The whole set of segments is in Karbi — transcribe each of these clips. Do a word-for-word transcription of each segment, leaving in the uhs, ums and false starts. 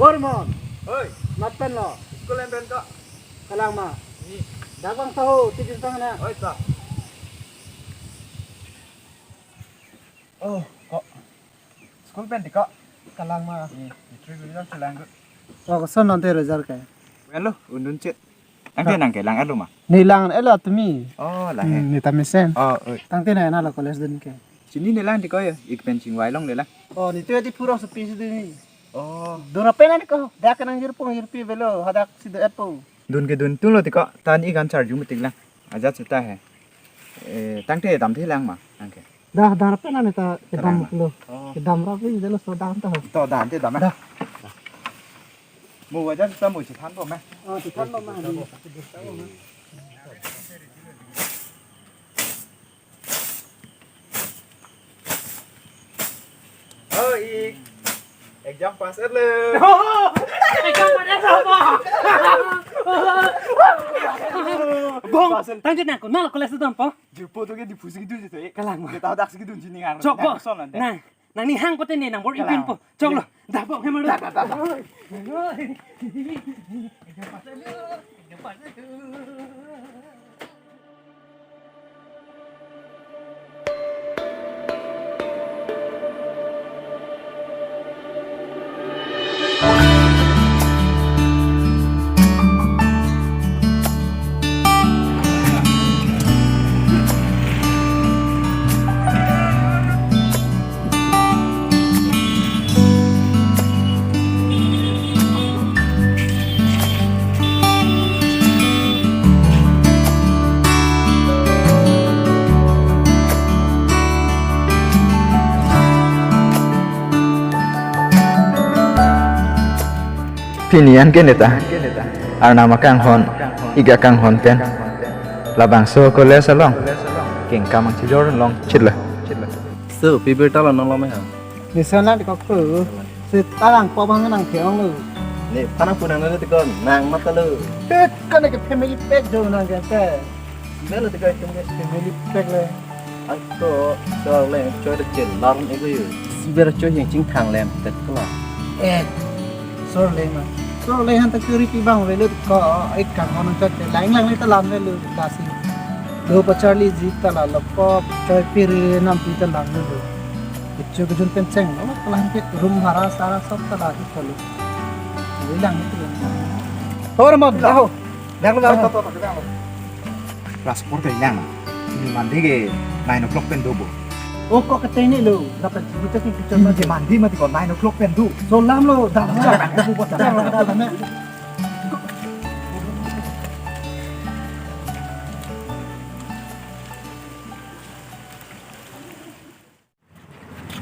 Bormon. Oi. Mat pen lo. School em pen ko. Kalang ma. Ni. Dak bang tahu, tiga setengah na. Oi, ta. Oh, ko. School pen ti ko. Kalang ma. Ni, ni three wheeler chelang ko. Oh, koson nonte result ke? Well lo, undun chet. Tangte nang kelang alo ma? Ne lang elo tumi. Oh, la he. Hmm, ne ta mesen. Oh, oi. Tangte na na lo college dun ke. Chini ne lang ti ko ya, ik pen chingvai longle lang. Oh, ne tu ti pura sepi si dun ni. Oh. Dora pen ani ko, dak nang jirpung jirpi avelo, hadak si do et po. Dun ke dun tu lo ti ko, tan ik an charju metik lang. Ajat seta he. Eh, tangte damthe lang ma, tangke. Dah, dah, rapi na ta kedam lo. Oh. Kedam rapi, jalo so dam ta. To dam te dam. Dah. Mo wajar kita mo chethan po ma. Oh, chethan po ma. Oh, ik. Exam pass et lo. Exam pass et lo po. Bong, tangte nang ko, nang college dam po. Jirpo to ke di pusi gitu gitu ya. Kalang ma. Kita dak segi dun jini ngar. Chok po. Nah, nang ning hang kote ne nang bor ipin po. Chok lo. Dah po, hemar. Dah, dah, dah, dah. Pini an ke neta. Arnam akanghon, ik akanghon pen. Labangso college along. Kengkam angchijor long chitlo. So, pibir talo nang lome ha. Nisa na di kok tu. Si talang po bang nang ke ong lu. Ni, panang punang na ti ko, nang mata lo. Tet, kan ke family pack jo nang ke te. Melo ti ko itum ke. Family pack le. Anto, so le, choi de chel, larm ego yo. Si ber choi yang chingthang lem, tet ko la. Eh, sor le ma. Sor le han ta kuri pi bang avelo ko, ik kan hon ta te lang lang le ta lam avelo ta si. Do pacharli ji ta la lo ko, choi piri nam pi ta lang avelo. Ichu kejun pen cheng lo, kalang ke room hara sara sob ta la di kali. Ilang itu. Hor mo, daho. Dang lo, dang lo. Class four ke ilang. Ini mandi ke nine o'clock pen do bo. Oh, kok ketene lo. Dapat cerita ke picture ma. Ini mandi mati ko nine o'clock pen do. So lam lo, dang lo. Dang lo, dang lo.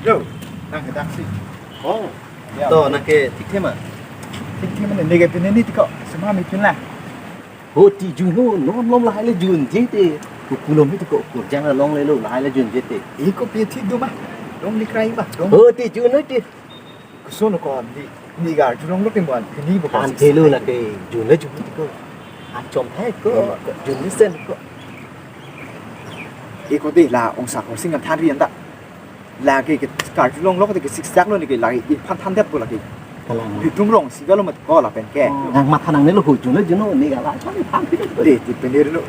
Yo, nang ke taxi. Oh. Ya. To, nang ke thik the ma? Thik the mane, neke pine ni tiko, sema mi pin la. Ho, ti jun ho, non lom lahai le jun je te. Ku kulom hi tiko, kurjang along le lo, lahai le jun je te. Iko pi thik do ma? Dong ni krai ba, dong. Ho, ti jun ho ti. Kusun ko di. Ni Karjulong lo timbang, pini bo. An thelo lake, jun le jun tiko. An chom thai ko, jun ni sen ko. Eko de la ongsa ko sing kan than ri anta. Lake ke Karjulong lo ke siksak lo ni ke lake iphan than det ko lake. Kalang. Di tum rong si lo mat ko lapen ke. Nang matha nangne lo ho jun le jun ni gala. Than ri. De ti pender lo.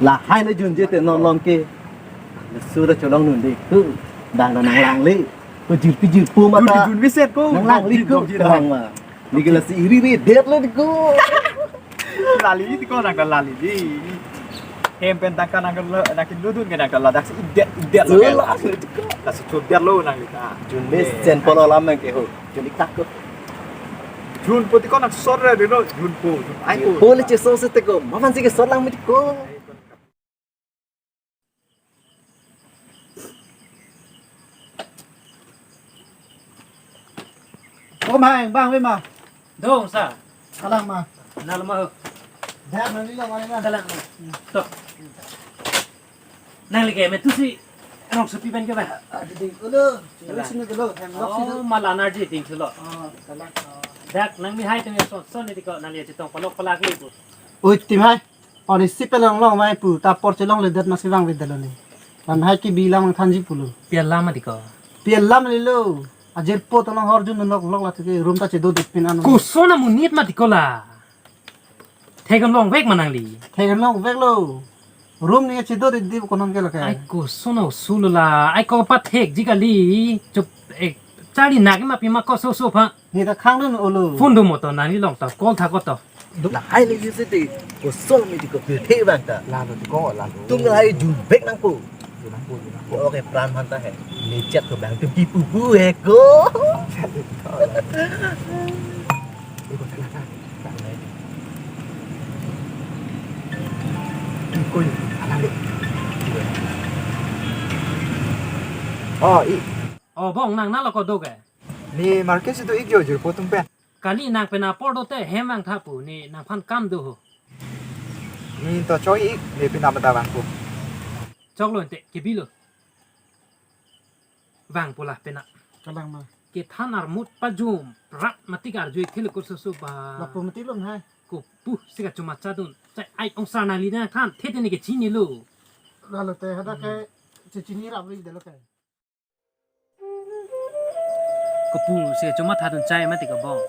Lahai le jun je te non lom ke. Sura cholong nun de. Hu. Dang dang nang lang le. Ko jirpi jirpo mata. Jun, jun visit ko. Nang lang liko, jun, jun, kalang ma. Ni ke lasi iri ri det lo tiko. Lali tiko nang ke lali di. Hem pen tangka nang ke lo, nang ke ludun ke nang ke ladak si idet, idet lo ke. Jelas lo tiko. Lasi chodet lo nang kita. Jun mes sen polo lam nang ke ho. Jun ik tak ko. Junpo tiko nang sor re dino, junpo, jun ai po. Po le chesor se tiko, maphan si kesor lang mi tiko. Ko ma, bang ve ma. Dong sa. Kalang ma. Nal ma ho. Dak nangli lo ma na. Kalang. To. Nangli ke me tu si rong sopi pen ke ba. Ah, di ding ulo. Kalang. Sini dulu, hem lok sini. Oh, malan arji ding sulo. Oh, kalang. Dak nangli hai teng son son ni tiko nangli chetong palok palak ni ko. Oi, tim hai. Ori si pelong long mai pu, ta apor chelongledet masi vangvedet lo ni. Lam hai kebi alam nangthanji pulo. Pi alam ma tiko. Pi alam lelo. Ajirpo ta long hor jun nok lok la tike room ta chedodet pin an. Koson amonit ma tiko la. Thek-an longvek ma nangli. Thek-an longvek lo. Room ni chedodet di konon ke la ke. Ai koson osu lo la. Ai ko pathekji kali. Chup, eh, charli nak ma pi ma ko so so pha. Ne ta khang dun olo. Phone do mo to nangli long ta call tha ko to. Lahai le juse te koson mi tiko pirthe bang ta. Lalo tiko, lalo. Tum lahai jun bek nangpo. Jun nangpo, jun nangpo. Oke, pran man ta hai. Ne chat ko bang tum kipu pu hai ko. Iko sana ta. Iko, alam deh. Oh, i. Oh, bong nang nalo ko do ke? Ne market si do-ik jo jirpo atum pen. Kali nang pen apor do te hem vangtha pu ne nangphan kam do ho. Ne to choi-ik ne pen amada vangpo. Choklo ante kebi lo. Vangpo la pena. Kalang ma. Kethan armut pajum rat matik arju-ik thil kursusu ba. Lapu matik lo hai. Kopu si kachoma chadun. Chai ai ong sa nangli nangthan the te ne kechinilo. Lalo te hadak ke chechini rap ri delo ke. Kopu si choma thadun chai ma tiko bong.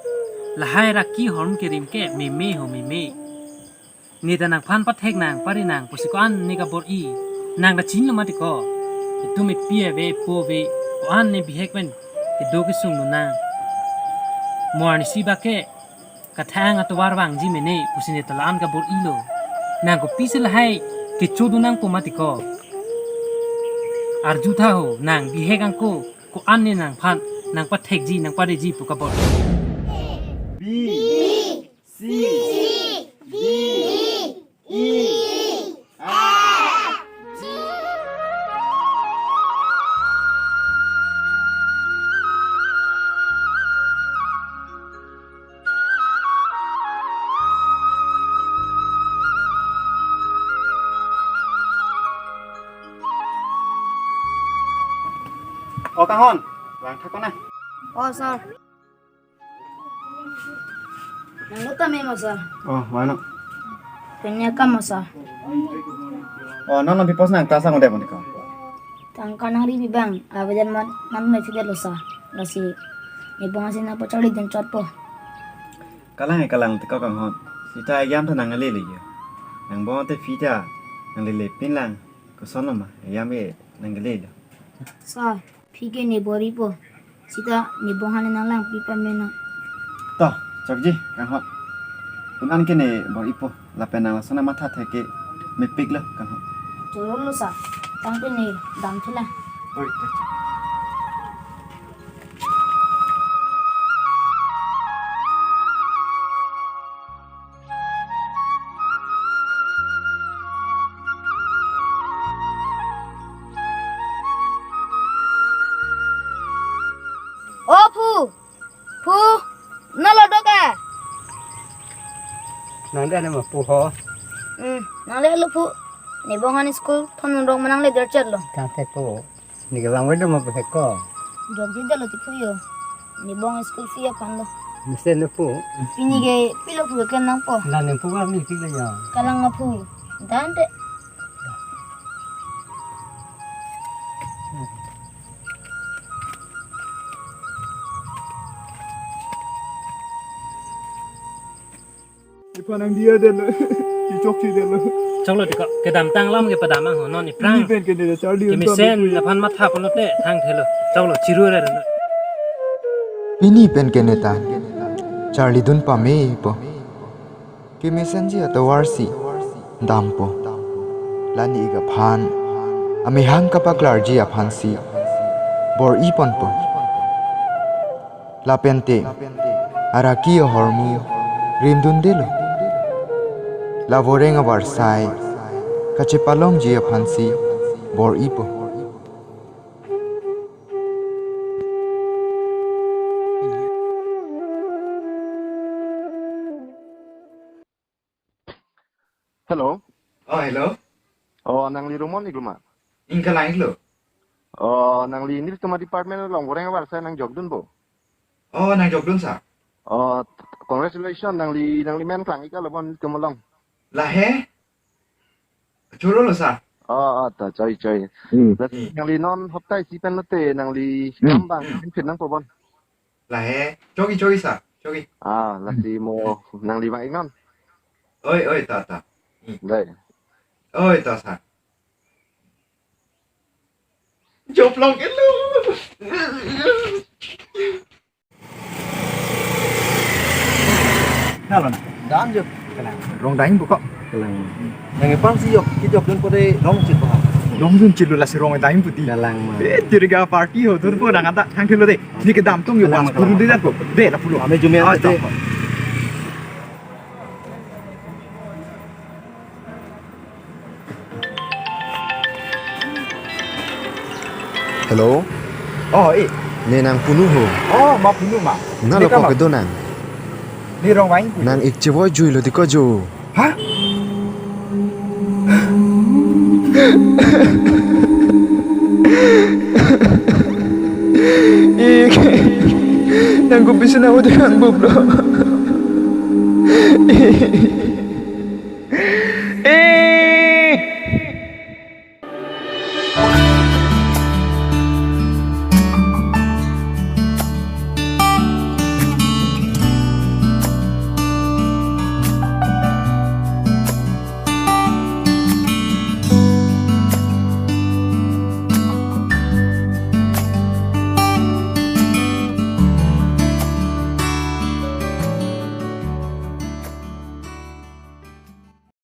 Lahai ra kehormu kerim ke meme ho meme. Ne ta nangphan pathek nang pari nang pusi ko-an ne kabor-i. Nang ta chinilo ma tiko. Itum ipi ave po ave ko-an ne bihek pen kedo kesung lo nang. Mo arnisi ba ke kathang atovar vangji mene pusi ne ta la-an kabor-ilo. Nang kopisi lahai kechodun nangpo ma tiko. Arju tha ho, nang bihek angko, ko-an ne nangphan nangpathekji nangpareji pu kabor. B, C, D, E, F, G. O Kanghon, vangtha ko na. O sir. Nang lo tame ma sir. O, vangnon. Penya kam ma sir. O, nang lo bipos nang ta sang ode pon ko. Tangka nangri bibang, abejan man, man me fide lo sir. Lasi, ne bong asin apo charli dun chotpo. Kalang e kalang tiko Kanghon. Sita ayam ta nang ale le yo. Nang bong te fita, nang lele pin lang. Koson lo ma, ayam e nang ale lo. Sir, phi ke ne bor-ipo. Sita ne bong hane nang langpi pame na. To, chokji, Kanghon. Un-an ke ne bor-ipo. Lapen nang lason amatha thek ke mepik lo, Kanghon. Choro lo sir. Tangte ne damthu la. Oi, to, to. O phu, phu, nalo do ke? Nang de ne ma phu ho. Hmm, nang le lo phu. Ne bong hane school thon rong ma nang le der chet lo. Tangte phu. Ne ke bang wedo ma phu ko. Jokji delo ti phu yo. Ne bong school fee aphan lo. Mesen lo phu. Pini ke pilo phu ke nangpo. La ne phu kami ti le ya. Kalang ma phu. Tangte. Iphan nang dia delo. Ichok chi delo. Choklo tiko, kedamtang alam ke padam ang ho, non iphrang. Pini pen ke ne charli un kemesen aphan matha pulote thangthelo. Choklo chiru re re. Pini pen ke ne ta charli dun pamepo. Kemesenji atovar si dampo. La ne-ik aphan amahang kapaklarji aphan si bor-i ponpo. Lapente Araki ahormu rimdundelo. La voreng avarsai kachepalongji aphansi bor-ipo. Hello. Oh, hello. Oh, nangli Romon iklo ma? Ingkalang iklo. Oh, nangli nelitum adepartment along voreng avarsai nangjokdunpo? Oh, nangjokdun, sir. Oh, congratulations, nangli, nangli men klang ik-etlo bon nelitum along. Lahei? Chorolo, sir. Oh, oh, ta choi, choi. Hmm. Lasi Hmm. nangli non hoptai isi pen lote nangli Hmm. kam abang Hmm. pin pin nangpo bon. Lahei, chogi, chogi, sir. Chogi. Ah, lasi mo nangli vang iknon. Oi, oi, ta, ta. Hmm. Dai. Oi, ta, sir. Joplong elo. Nalo na. Dam jo. Kalang. Rong dam bu ko. Kalang. Nangphan si yok, kijokdun pore rong chit ba. Rongdun chit lo, lasi rong dam bu di. Kalang ma. Eh, tiriga party ho, dur po nang anta, thang kilo de. Di kedam tung yo, Kalang, pas kalang. Puru de dan ko. De, la pulu. Ame jumia Ah, de. Stop. Hello? Oh, eh. Ne nang Punu ho? Oh, ma Punu ma. Nalo Ne kama? Kok kedo nang? Ne rong vang pu. Nang ik chevoi juilo di ko jo. Hah? Ik. Nang kopi si nang udah nang bublo.